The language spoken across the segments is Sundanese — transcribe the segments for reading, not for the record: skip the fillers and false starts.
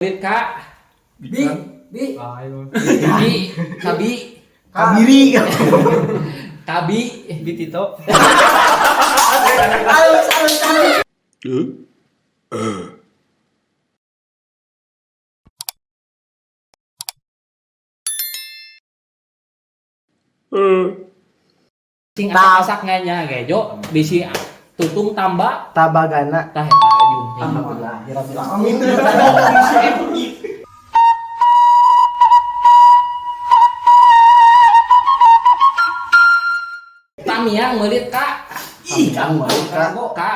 Melit ka Bi, bi, bi kabi kabiri, kabi Bi Tito. Halus, halus, halus. Sing asak nya gejo bisi tutung tambah Tabagana. Tah eta ajung. Alhamdulillah, ya Rabbil alamin. Tamiang meulit ka Ih, kamu ka. Ka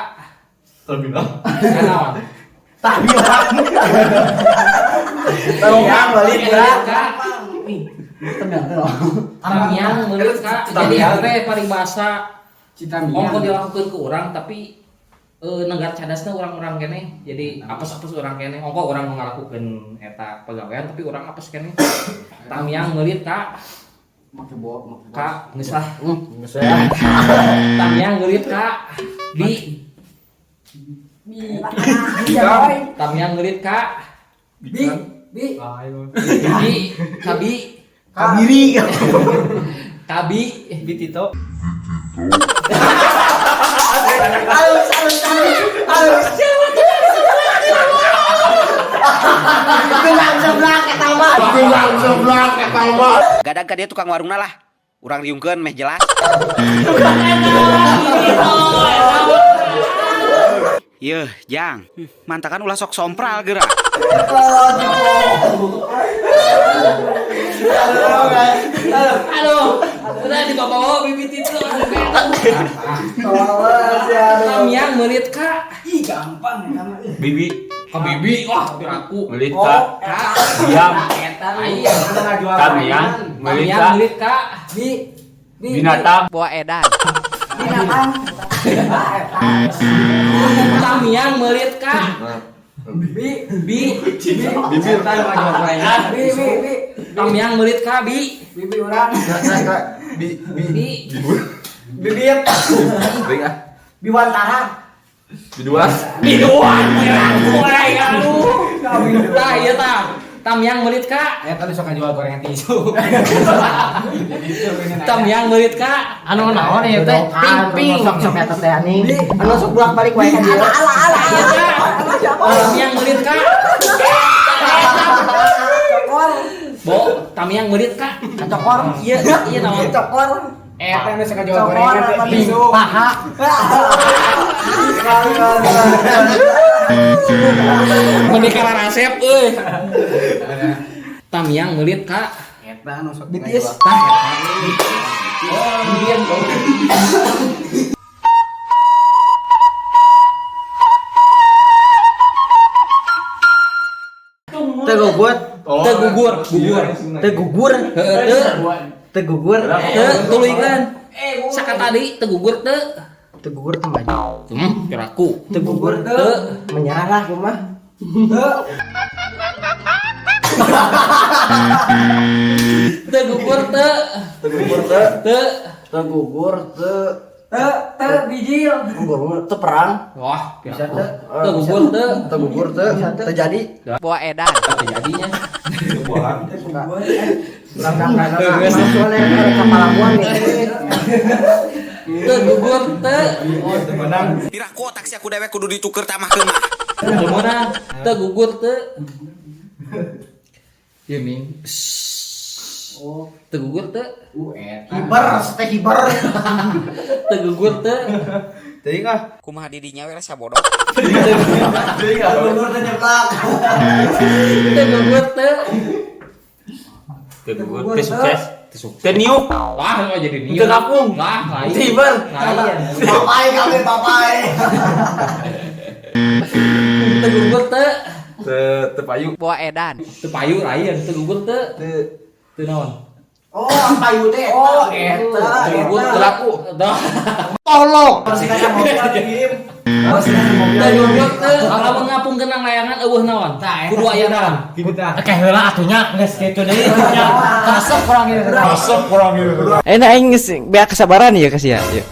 Terbilang. kanaon? Tamiang. Tamiang balik ka. Ka. Tamiang meulit ka. Jadi teh paribasa ongko dilakukan ke orang tapi nenggar cadasna orang-orang kene, jadi apes-apes orang kene ongko orang ngalakukeun eta pagawean tapi orang apes kene. Tamiang meulit ka ka geus lah. Geus ya. Tamiang meulit ka bi. Tamiang meulit ka Bi, bi, bi kabi kabiri, kabi Bi Tito. Halus, halus, halus, halus. Tukang seblak eta mah. Tukang seblak eta mah. Gadang ka dia tukang warungna lah. Urang riungkeun meh jelas. Yeuh, Jang. Mantakan ulah sok sompral geura. Aduh, udah dibawa-bawa bibit itu. Tamiang meulit ka Ih, gampang eta mah. Bibi. Ka bibi, wah piraku. Meulit ka. Ka Diam. Aya. Tamiang meulit Tamiang ka. meulit ka Bi, bi, Binatang. Bawa edan. Binatang. Tamiang meulit ka Bi, bi. Bibir. bi, bi, bi. Tamiang meulit ka bi. Bibi urang. Bi bi bi. Bibit. Ring ah. Biwantara. Biduan. Biduan piraku euy, aduh. Tah ieu tah. Tamiang meulit ka. Ya tadi sok jual gorengan tisu. Tamiang meulit ka. Anu naon ieu teh? Ping ping. Sok sok eta teh anjing. Anu sok bolak-balik wae ka dieu. Ala ala Tah ieu tah. Tamiang meulit ka. Cokor. Bo, tamiang meulit ka. Cokor. Ieu ieu naon? Cokor. Eta nu sok jual Cokor gorengan apa tisu. Paha. Menikah rasep euy. Tamiang meulit ka. Eta nu sok BTS. Tah eta. Bibian. Teu gugur. Teu gugur, gugur. Teu gugur. Heeh, teu. Teu gugur. Teu tuluykeun. Saka tadi teu gugur teu. Teu gugur teu maju. Piraku. Teu gugur Teu. Menyerah lah gua mah. Teu gugur teu. Teu gugur teu. Teu. Teu gugur teu. Teu teu bijil. Gugur teu perang. Wah, Bisa piraku. teu. Teu gugur teu. Teu gugur teu. Terjadi. Bawa edan. Terjadinya. Teu gugur teu. Piraku otak sia ku dewek kudu dituker tamahkeun mah. Teu meunang. Teu gugur teu. Ieu ming. Oh, teu gugur teu. Hiber, teh hiber. Teu gugur teu. Teuing ah. Kumaha didinya we rasa bodoh. Teu gugur teh nyeplak. Teu gugur teu. Teu gugur teu sukses. Teu niup. Wah, kok jadi niup. Teu ngapung. Wah, lain. Teu hiber. Lain. Papai kami papai. Teu gugur teu. Teu teu payu. Bawa edan. Teu payu lain, teu gugur teu. Teu Teu naon? Oh, payu teh. Oh, eta. Teu gugur teu laku. Dah. Tolong. Teu gugur teu. Lamun ngapung kenang layangan eueuh naon? Kudu aya naon? Oke heula atunya geus kitu deui nya. Kasep kurang ieu. Masuk kurang ieu. Enak aing geus beak kesabaran ieu ka sia. Ieu.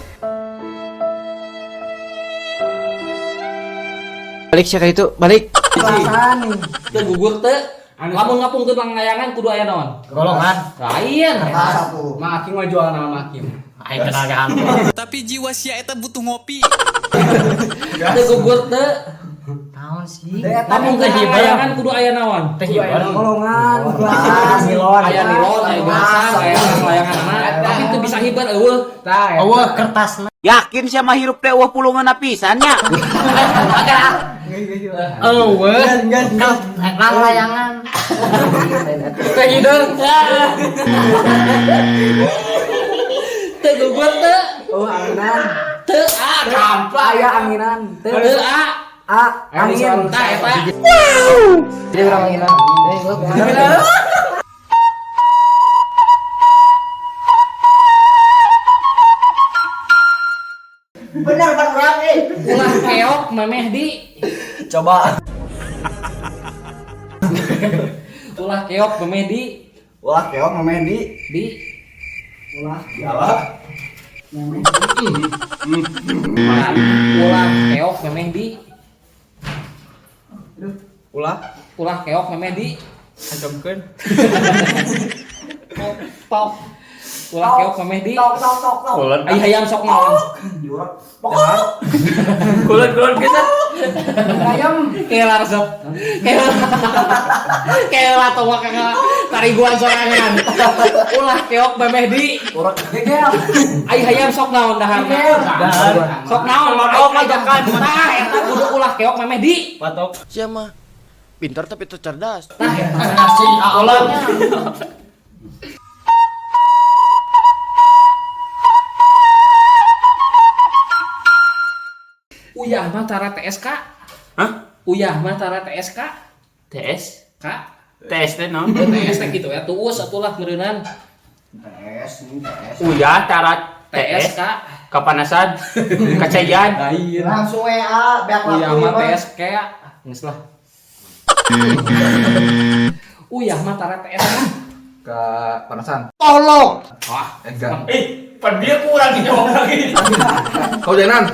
Balik sia ka ditu, balik. Perasaan nih. Teu gugur teu. Lamun ngapungkeun langlayangan kudu aya naon? Golongan. Lain. Satu. Mak Aking mah jual nama Mak Aking. Aing kenal ka hantu. Tapi jiwa sia eta butuh ngopi. Teu gugur teu. Naon sih? Ngapungkeun langlayangan kudu aya naon? Teh hiber. Golongan, gelas, nilon. Aya nilon, aya gelasan, aya langlayangan, tapi teu bisa hiber eueuh. Tah, eta. Eueuh kertasna. Yakin sia mah hirup teh eueuh pulungan pisan nya. Eueuh. Langlayangan. Teh hideung. Teu gugur teu. Oh, anginan. Teu a gampang. Aya anginan. Teu Teu a. A angin. Tah eta. Jadi urang anginan. Bener kan urang eh. Ulah keok memeh di. Coba. Ulah keok memeh di. Ulah keok memeh di. Di. Ulah di ala. Ulah keok memeh di. Ulah. Ulah keok memeh di. Acomkeun. Tok. Ulah keok memeh di. Tok tok tok tok. Kulon. Ai hayam sok naon? Kulon kulon kita. Ayam. Kela resep. Kela. Kela tong kakak tariguan sorangan. Ulah keok memeh di. Urak gegel. Ai hayam sok naon daharna? Sok naon? Patokan. Tah eta kudu ulah keok memeh di. Patok. Sia mah pintar tapi teu cerdas. Tah eta. Si Allah. Uyah mah tara TSK. Hah? Uyah mah tara TSK. TS? K. TS teh naon? TS teh gitu ya. Tuus atulah meureunan. TS ini TS. Uyah tara TS TSK. Kapanasan, kacaian. Lain. Langsung WA beak Uyah waktu mah mah. TSK. Geus lah. Uyah mah tara TSK. Kepanasan. Tolong. Wah, Enggak. Eh, pan dia kurang dijawab lagi. Kau jalan.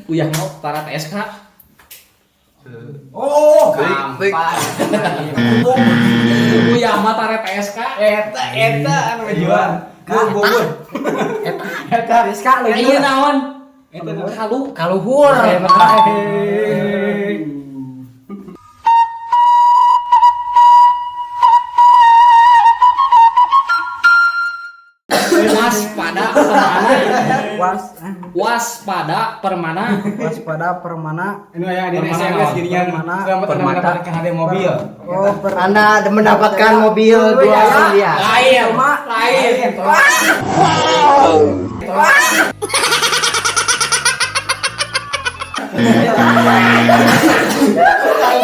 Uyah mah tara TSK. Oh, Tik, tik. Uyah mah tara TSK. Eta eta anu jual. Gugur. Eta Rizka leueur. Ieu naon? Eta Kalu. Kaluhur. Waspada permana. Was. Waspada permana. Waspada permana. Ini aya di Permana SMS naon? ginian. Permana. Selamat Anda Permata. mendapatkan hadiah mobil. Oh, Anda mendapatkan mobil 2 miliar. Lain. Lain.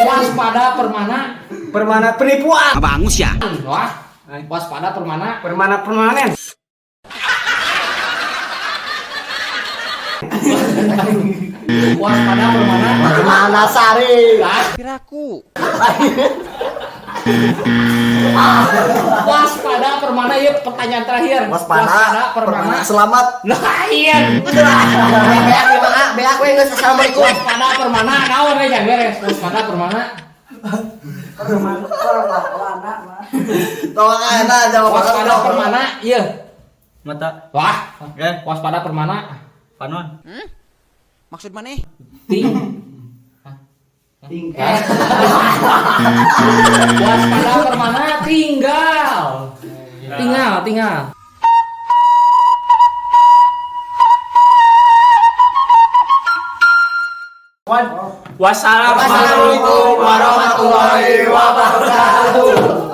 Waspada permana. Permana penipuan. Bangus ya. Wah. Waspada permana. Permana permanen. Waspada permana. Permana Sari. Piraku. Waspada permana ya pertanyaan terakhir. Waspada permana. Selamat. Lain. Beak beak beak we geus assalamualaikum. Waspada permana naon we jangan beres. Waspada permana. Permana. Permana. Tolong ana jawab Waspada permana ieu. Mata. Wah. Eh, Waspada permana. panon. Maksud maneh? Ting. Tinggal. Waspada permana tinggal. Tinggal, tinggal. Wassalamualaikum warahmatullahi wabarakatuh.